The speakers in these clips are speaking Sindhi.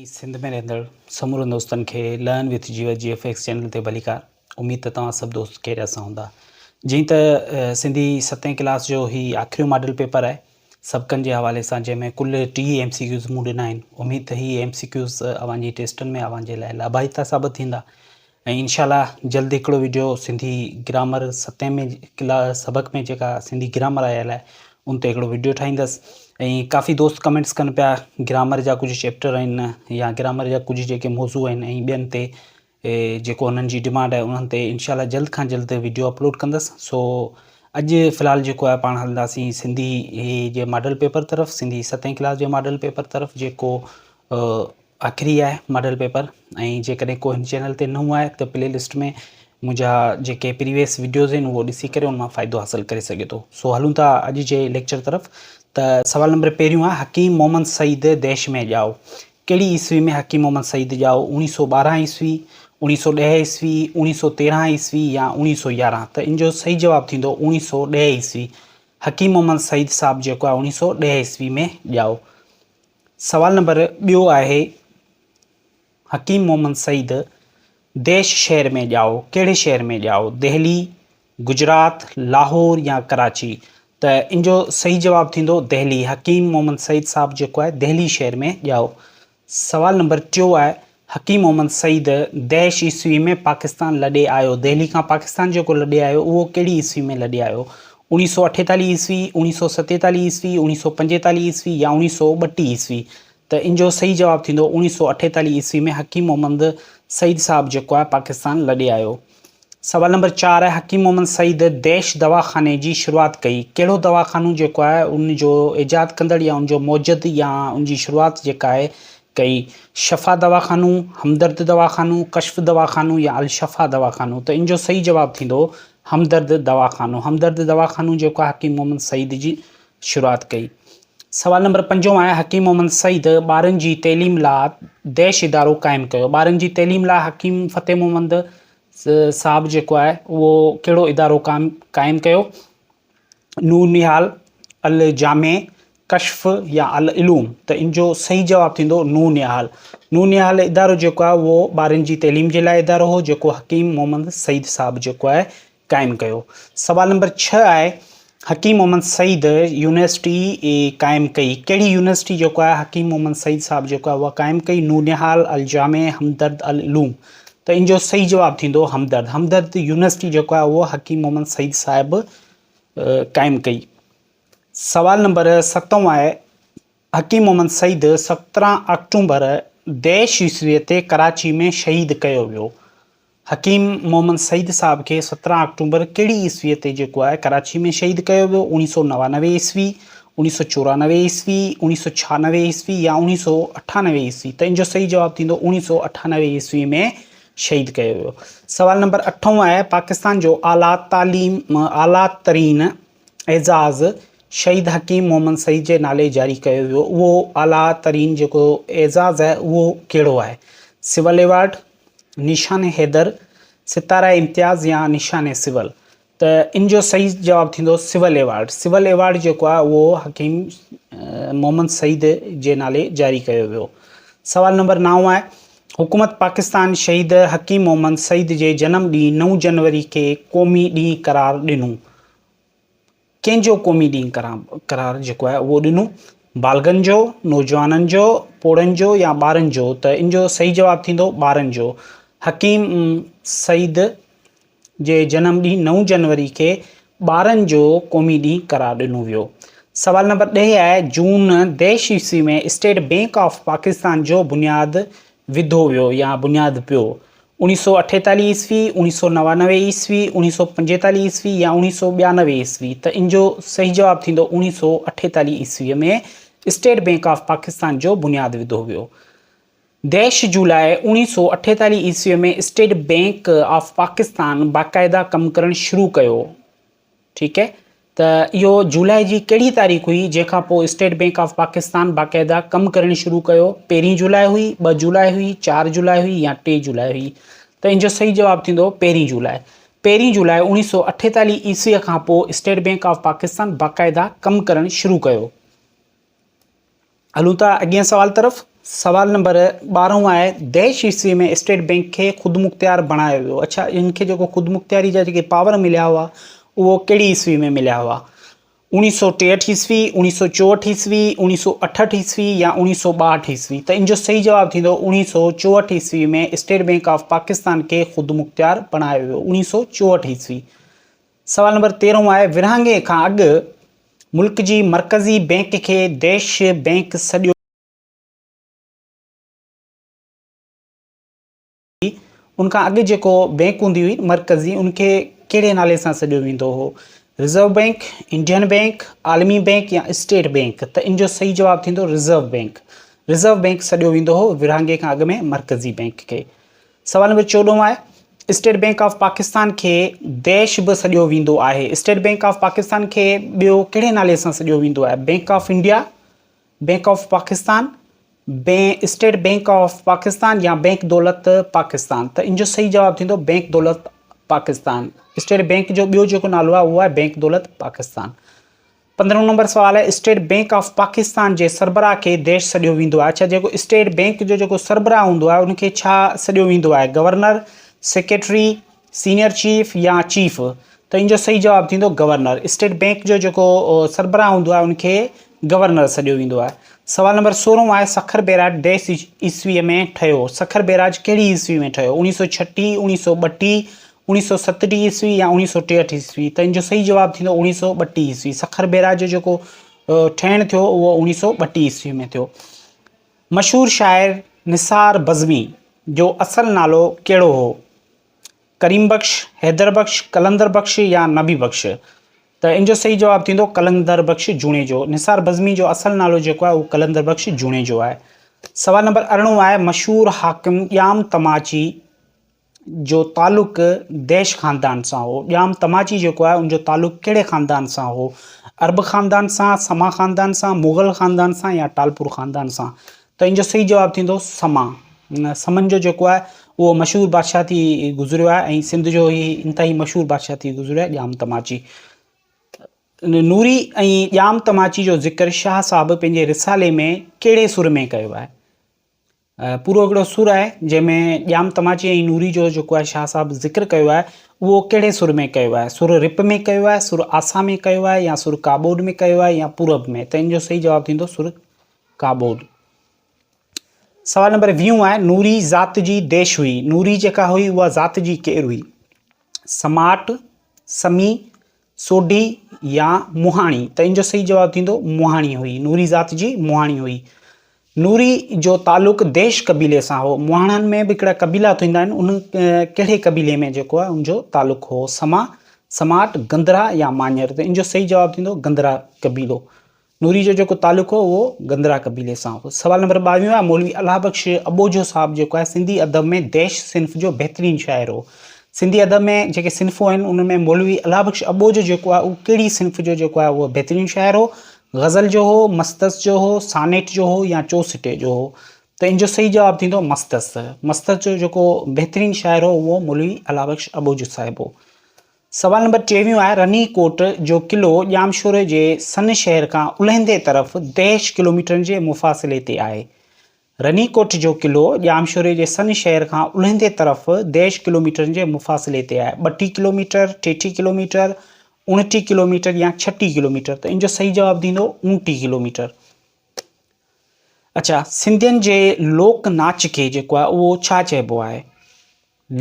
سنڌ ۾ رهندڙ سمورن دوستن کي لرن وٿ جيو جي ايف ايڪس چينل تي ڀليڪار اميد ته توهان سڀ دوست خيريت سان هوندا جئين ته سنڌي ستين ڪلاس جو هي آخريون ماڊل پيپر آهي سبقن جي حوالي سان جنهن ۾ ڪل 30 ايم سي ڪيوز مون ڏنا آهن اميد ته هي ايم سي ڪيوز اوهان جي ٽيسٽن ۾ اوهان جي لاء لاڀائتا ثابت ٿيندا ۽ انشاء الله جلد هڪڙو وڊيو سنڌي گرامر ستين ۾ ڪلا سبق ۾ جيڪا سنڌي گرامر آيل آهي ان تي هڪڙو وڊيو ٺاهيندس ۽ ڪافي دوست ڪمينٽس ڪن پيا گرامر جا ڪجهه چيپٽر آهن يا گرامر جا ڪجهه جيڪي موضوع آهن ۽ ٻين تي جيڪو انهن جي ڊمانڊ آهي انهن تي انشاء الله جلد کان جلد وڊيو اپلوڊ ڪندس سو اڄ في الحال جيڪو آهي پاڻ هلنداسين سنڌي جي ماڊل پيپر طرف سنڌي ستين ڪلاس جي ماڊل پيپر طرف جيڪو آخري آهي ماڊل پيپر ۽ جيڪڏهن ڪو هن چينل تي نئون آهي ته پلي لسٽ ۾ منهنجا جيڪي پريويس وڊيوز آهن اهو ڏسي ڪري ان مان فائدو حاصل ڪري سگهي ٿو سو هلون ٿا اڄ جي ليڪچر طرف ته سوال نمبر پهريون آهي حڪيم محمد سعيد ديش ۾ ڄائو ڪهڙي عيسوي ۾ حڪيم محمد سعيد ڄائو اوڻيهه سو ٻارهن عيسوي اوڻيهه سو ڏهه عيسوي اوڻيهه سو تيرهن عيسوي يا اوڻيهه سو يارهن ته ان جو صحيح جواب ٿيندو اوڻيهه سو ڏهه عيسوي حڪيم محمد سعيد صاحب جيڪو آهي اوڻيهه سو ڏهه عيسوي ۾ ڄائو سوال نمبر ٻيو آهي، حڪيم محمد سعيد ديش شهر ۾ ڄائو، ڪهڙي شهر ۾ ڄائو؟ دهلي، گجرات، لاهور يا ڪراچي؟ ته ان جو صحيح جواب ٿيندو دهلي، حڪيم محمد سعيد صاحب جيڪو آهي دهلي شهر ۾ ڄائو. سوال نمبر ٽيو آهي، حڪيم محمد سعيد ديش عيسوي ۾ پاڪستان لڏي آيو. دهلي کان پاڪستان جيڪو لڏي آيو اهو ڪهڙي عيسوي ۾ لڏي آيو؟ اوڻيهه سو اٺيتاليهه عيسوي، اوڻيهه سو ستيتاليهه عيسوي، اوڻيهه سو پنجيتاليهه عيسوي يا اوڻيهه سو ٻٽيهه عيسوي؟ ته ان جو صحيح جواب ٿيندو اوڻيهه سو اٺيتاليهه عيسوي ۾ حڪيم محمد سعيد صاحب جيڪو آهي پاڪستان لڏي آيو. سوال نمبر چار آهي حڪيم محمد سعيد ديش دواخاني جي شروعات ڪئي. ڪهڙو دواخانو جيڪو آهي ان جو ايجاد ڪندڙ يا ان جو موجد يا ان جي شروعات جيڪا آهي ڪئي. شفا دواخانو، همدرد دواخانو، ڪشف دواخانو يا الشفا دواخانو ته ان جو صحيح جواب ٿيندو همدرد دواخانو. همدرد دواخانو جيڪو آهي حڪيم محمد سعيد جي شروعات ڪئي. سوال نمبر پنجون آهي حڪيم محمد سعيد ٻارن جي تعليم لا ديش ادارو قائم ڪيو. ٻارن جي تعليم لا حڪيم فتح محمد صاحب جيڪو آهي اهو ڪهڙو ادارو قائم ڪيو؟ نور نهال، الجامع، ڪشف يا العلوم ته ان جو صحيح جواب ٿيندو نور نهال. نور نهال ادارو جيڪو آهي اهو ٻارن جي تعليم جي لاء ادارو هو جيڪو حڪيم محمد سعيد صاحب جيڪو آهي قائم ڪيو. سوال نمبر ڇهه آهي حڪيم محمد سعيد يونيورسٽي قائم ڪئي. ڪهڙي يونيورسٽي جيڪو آهي حڪيم محمد سعيد صاحب جيڪو آهي اها قائم ڪئي؟ نور نهال، الجامع، همدرد، العلوم ته ان جو صحيح جواب ٿيندو همدرد. همدرد يونيورسٽي جيڪو آهي اهو حڪيم محمد سعيد صاحب قائم ڪئي. سوال نمبر ستون آهي، حڪيم محمد سعيد 17 آڪٽومبر ديش عيسويء تي ڪراچي ۾ شهيد ڪيو ويو. حڪيم محمد سعيد صاحب کي 17 آڪٽومبر ڪهڙي عيسويء تي جيڪو آهي ڪراچي ۾ شهيد ڪيو ويو؟ اوڻيهه سو نوانوي عيسوي، اوڻيهه سو چورانوي عيسوي، اوڻيهه سو ڇهانوي عيسوي يا اوڻيهه سو اٺانوي عيسوي؟ ته ان جو صحيح جواب ٿيندو اوڻيهه سو اٺانوي عيسوي ۾ شهيد ڪيو ويو. سوال نمبر اٺون آهي، پاڪستان جو اعليٰ تعليم اعليٰ ترين اعزاز شهيد حڪيم محمد سعيد جي نالي جاري ڪيو ويو اهو اعليٰ ترين جيڪو اعزاز آهي اهو ڪهڙو آهي؟ سول ايوارڊ، نشان حيدر، ستاره امتياز يا نشان سول؟ ته ان جو صحيح جواب ٿيندو سول ايوارڊ. سول ايوارڊ جيڪو آهي اهو حڪيم محمد سعيد جي نالي جاري ڪيو ويو. سوال نمبر نائون آهي حڪومت پاڪستان شهيد حڪيم محمد سعيد جي جنم ڏينهن نو جنوري کي قومي ڏينهن قرار ڏنو. ڪنهن جو قومي ڏينهن قرار جيڪو آهي اهو ڏنو؟ بالغن جو، نوجوانن جو، پوڙهن جو يا ٻارن جو؟ ته ان جو صحيح جواب ٿيندو ٻارن جو. حڪيم سعيد جي جنم ڏينهن نو جنوري کي ٻارن جو قومي ڏينهن قرار ڏنو ويو. سوال نمبر ڏهه آهي جون ديش عيسوي ۾ اسٽيٽ بينڪ آف پاڪستان جو بنياد وڌو ويو يا بنياد پيو. اوڻيهه سو اٺيتاليهه عيسوي، اوڻيهه سو نوانوي عيسوي، اوڻيهه سو پنجيتاليهه عيسوي يا اوڻيهه سو ٻيانوي عيسوي ته ان جو صحيح جواب ٿيندو اوڻيهه سو اٺيتاليهه عيسويء ۾ اسٽيٽ بينڪ آف پاڪستان جو بنياد وڌو ويو. ديش جولاء اوڻيهه سو اٺيتاليهه عيسويء ۾ اسٽيٽ بينڪ آف پاڪستان باقاعده ڪم ڪرڻ شروع ڪيو. ٺيڪ هي ته اهو جولاء جي ڪهڙي تاريخ هئي جنهن کان پوء اسٽيٽ بينڪ آف پاڪستان باقاعده ڪم ڪرڻ شروع ڪيو پهرين جولاء هئي ٻه جولاء هئي چار جولاء هئي يا ٽي جولاء هئي ته ان جو صحيح جواب ٿيندو پهرين جولاء پهرين جولاء اوڻيهه سو اٺيتاليهه عيسوي کان پوء اسٽيٽ بينڪ آف پاڪستان باقاعده ڪم ڪرڻ شروع ڪيو. هلون ٿا اڳئين سوال طرف. سوال نمبر ٻارهون آهي ديش عيسوي ۾ اسٽيٽ بينڪ کي خودمختيار بڻايو ويو. اڇا ان کي جيڪو خودمختياري جا جيڪي پاور مليا هئا اهو ڪهڙي عيسوي ۾ مليا هئا؟ اوڻيهه سو ٽيهٺ عيسوي، اوڻيهه سو چوهٺ عيسوي، اوڻيهه سو اٺهٺ عيسوي يا اوڻيهه سو ٻاهٺ عيسوي؟ ته ان جو صحيح جواب ٿيندو اوڻيهه سو چوهٺ عيسوي ۾ اسٽيٽ بينڪ آف پاڪستان کي خودمختيار بڻايو ويو اوڻيهه سو چوهٺ عيسوي. سوال نمبر تيرهون آهي ورهاڱي کان اڳ ملڪ جي مرڪزي بينڪ کي ديش بينڪ سڏيو ان کان اڳ جيڪو بينڪ هوندي هئي مرڪزي ان کي ڪهڙي نالي سان سڏيو ويندو هو؟ رزرو بينڪ، انڊين بينڪ، عالمي بينڪ يا اسٽيٽ بينڪ؟ ته ان جو صحيح جواب ٿيندو رزرو بينڪ. رزرو بينڪ سڏيو ويندو هو ورهاڱي کان اڳ ۾ مرڪزي بينڪ کي. سوال نمبر چوڏهون آهي اسٽيٽ بينڪ آف پاڪستان کي ديش به سڏيو ويندو آهي. اسٽيٽ بينڪ آف پاڪستان کي ٻيو ڪهڙي نالي سان سڏيو ويندو آهي؟ Bank of India, bank of Pakistan, state bank of Pakistan يا بينڪ دولت پاڪستان؟ ته ان جو صحيح جواب ٿيندو بينڪ دولت پاڪستان. اسٽيٽ بينڪ جو ٻيو جيڪو نالو آهي اهو آهي بينڪ دولت پاڪستان. پندرهون نمبر سوال آهي اسٽيٽ بينڪ آف پاڪستان جي سربراهه کي ديش سڏيو ويندو آهي. اڇا جيڪو اسٽيٽ بينڪ جو جيڪو سربراهه هوندو آهي ان کي ڇا سڏيو ويندو آهي؟ گورنر، سيڪريٽري، سينيئر چيف يا چيف؟ ته ان جو صحيح جواب ٿيندو گورنر. اسٽيٽ بينڪ جو جيڪو سربراهه هوندو آهي ان کي گورنر سڏيو ويندو آهي. سوال نمبر سورهون آهي سکر بيراج ڊيش عيسويء ۾ ٺهيو. سکر بيراج ڪهڙي عيسوي ۾ ٺهيو؟ اوڻيهه سو ڇٽيهه، اوڻيهه سو ٻٽيهه، اوڻيهه سو ستٽيهه عيسوي يا اوڻيهه سو ٽيهٺ عيسوي؟ ته ان جو صحيح جواب ٿيندو اوڻيهه سو ٻٽيهه عيسوي. سکر بيراج جو جيڪو ٺهڻ ٿيو اهو اوڻيهه سو ٻٽيهه عيسوي ۾ ٿيو. مشهور شاعر نثار بزمي جو اصل نالو ڪهڙو هو؟ ڪريم بخش، حيدر بخش، قلندر بخش يا نبي بخش؟ ته ان جو صحيح جواب ٿيندو قلندر بخش جوڻيجو. نثار بزمي جو اصل نالو جيڪو آهي اهو قلندر بخش جوڻيجو آهي. سوال نمبر ارڙهون آهي مشهور حاڪم ڄام تماچي جو تعلق ديش خاندان سان هو. ڄام تماچي جيڪو آهي ان جو تعلق ڪهڙي خاندان سان هو؟ عرب خاندان سان، سما خاندان سان، مغل خاندان سان يا ٽالپور خاندان سان؟ ته ان جو صحيح جواب ٿيندو سما. سمن جو جيڪو آهي اهو مشهور بادشاهه ٿي گذريو آهي ۽ سنڌ جو هي انتهائي مشهور بادشاهه ٿي گذريو آهي ڄام تماچي. نوري ۽ ڄام تماچي جو ذڪر شاهه صاحب پنهنجي رسالي ۾ ڪهڙي سر ۾ ڪيو آهي؟ پورو هڪڙو سر آهي جنهن ۾ ڄام تماچي ۽ نوري جو جيڪو آهي شاهه صاحب ذڪر ڪيو آهي اهو ڪهڙي سر ۾ ڪيو آهي؟ سر رپ ۾ ڪيو آهي، سر آسا ۾ ڪيو آهي يا سر ڪاٻوڏ ۾ ڪيو آهي يا پورب ۾؟ ته ان جو صحيح جواب ٿيندو سر ڪاٻوڏ. سوال نمبر ويهون آهي نوري ذات جي ديش هئي. نوري جيڪا هئي اها ذات جي ڪير هئي؟ سماٽ، سمي، سوڍي يا مهاڻي؟ ته ان جو صحيح جواب ٿيندو مهاڻي هئي. نوري ذات جي مهاڻي هئي. نوري جو تعلق ديش قبيلي سان هو. مهاڻن ۾ به هڪڙا قبيلا ٿيندا آهن ان ڪهڙي قبيلي ۾ جيڪو آهي ان جو تعلق هو؟ سما، سماٽ، گندرا يا ماڃر؟ ته ان جو صحيح جواب ٿيندو گندرا قبيلو. نوري جو جيڪو تعلق هو اهو گندرا قبيلي سان هو. سوال نمبر ٻاويهون آهي مولوي الله بخش اٻوجهو صاحب جيڪو آهي سنڌي ادب ۾ ديش صنف جو بهترين شاعر هو. سنڌي ادب ۾ جيڪي صنفون آهن انهن ۾ مولوي الله بخش اٻوجهو جيڪو آهي اهو ڪهڙي صنف جو جيڪو آهي اهو بهترين شاعر هو؟ غزل جو هو، مستس جو هو، سانيٽ جو هو يا چوسٽي جو هو؟ ته ان جو صحيح جواب ٿيندو مستس. مستس جو جيڪو بهترين شاعر هو اهو مولوي الله بخش اٻوجهه صاحب هو. سوال نمبر ٽيويهون آهي رني ڪوٽ جو قلعو ڄامشوري جي سن شهر کان الهندي طرف ديش ڪلوميٽرن جي مفاصلي تي آهي. رني ڪوٽ جو قلعو ڄامشوري جي سن شهر کان الهندي طرف ديش ڪلوميٽرن جي مفاصلي تي آهي، ٻٽيهه ڪلوميٽر، ٽيٽيهه ڪلوميٽر، اڻٽيهه ڪلوميٽر يا ڇٽيهه ڪلوميٽر ته ان جو صحيح جواب ٿيندو اڻٽيهه ڪلوميٽر. اڇا سنڌين جي لوڪ ناچ کي جيڪو آهي اهو ڇا چئبو آهي؟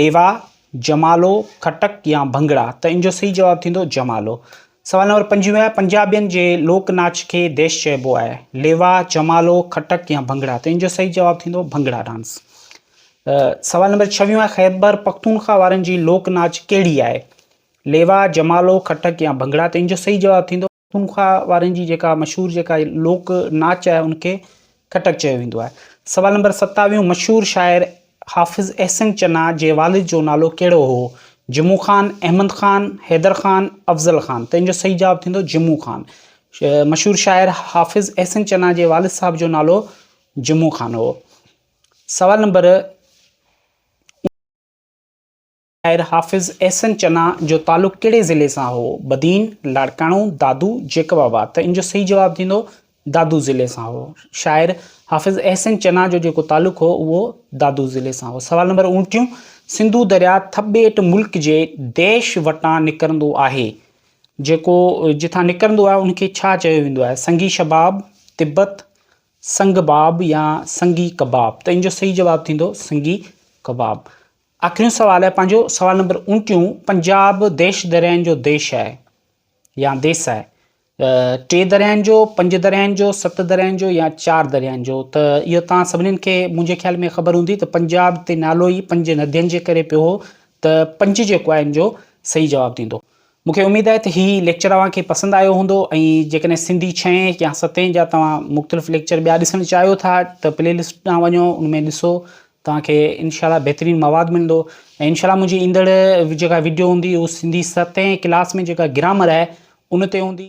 ليوا، جمالو، کٽڪ يا ڀنگڙا ته ان جو صحيح جواب ٿيندو جمالو. سوال نمبر پنجويهه آهي پنجابين جي لوڪ ناچ کي ديش چئبو آهي. ليوا، جمالو، کٽڪ يا ڀنگڙا ته ان جو صحيح جواب ٿيندو ڀنگڙا ڊانس. سوال نمبر ڇويهون آهي خيبر پختونخوا وارن جي لوڪ ناچ ڪهڙي آهي؟ ليوا، جمالو، کٽڪ يا ڀنگڙا ته ان جو صحيح جواب ٿيندو. پختونخوا وارن جي جيڪا مشهور جيڪا لوڪ ناچ آهي ان کي کٽڪ چيو ويندو آهي. سوال نمبر ستاويهون مشهور شاعر حافظ احسن چنا جي والد جو نالو ڪهڙو هو؟ جمعو خان، احمد خان، حيدر خان، افضل خان ته ان جو صحيح جواب ٿيندو جمعو خان. مشهور شاعر حافظ احسن چنا جي والد صاحب جو نالو جمعو خان هو. سوال نمبر. شاعر حافظ احسن چنا جو تعلق ڪهڙي ضلعي سان هو؟ بدين، لاڙڪاڻو، دادو، جيڪب آباد ته ان جو صحيح جواب ٿيندو دادو ضلعي سان هو. شاعر حافظ احسن چنا جو جيڪو تعلق هو اهو دادو ضلعي سان هو. سوال نمبر اوڻٽيهون، سنڌو درياء ٿٻيٽ ملڪ جي ديش وٽان نڪرندو آهي. جيڪو جتان نڪرندو آهي ان کي ڇا چيو ويندو آهي؟ سنگي شباب، تبت، سنگ باب يا سنگي ڪباب؟ ته ان جو صحيح جواب ٿيندو سنگي ڪباب. آخريون سوال آهي پنهنجو سوال نمبر اوڻٽيهون، پنجاب ديش دريائن جو ديش آهي يا ديس آهي. ٽي دريائن جو، پنج دريائن جو، ست دريائن جو يا چار دريائن جو؟ ته اهو توهان سڀنين کي منهنجي خيال ۾ خبر هوندي ته پنجاب تي نالو ئي پنج ندين جي ڪري پيو هو ته پنج جيڪو آهي ان جو صحيح جواب ٿيندو. مون کي اميد آهي ته هي ليڪچر اوهان کي پسند آيو هوندو ۽ جيڪڏهن سنڌي ڇهين يا ستين جا توهان مختلف ليڪچر ٻيا ڏسڻ چاهيو ٿا ته پلي لسٽ ڏانهن وڃو ان ۾ ڏسو توهان کي انشاء الله بهترين مواد ملندو ۽ انشاء الله منهنجي ايندڙ جيڪا وڊيو هوندي اهو سنڌي ستين ڪلاس ۾ جيڪا گرامر آهي ان تي هوندي.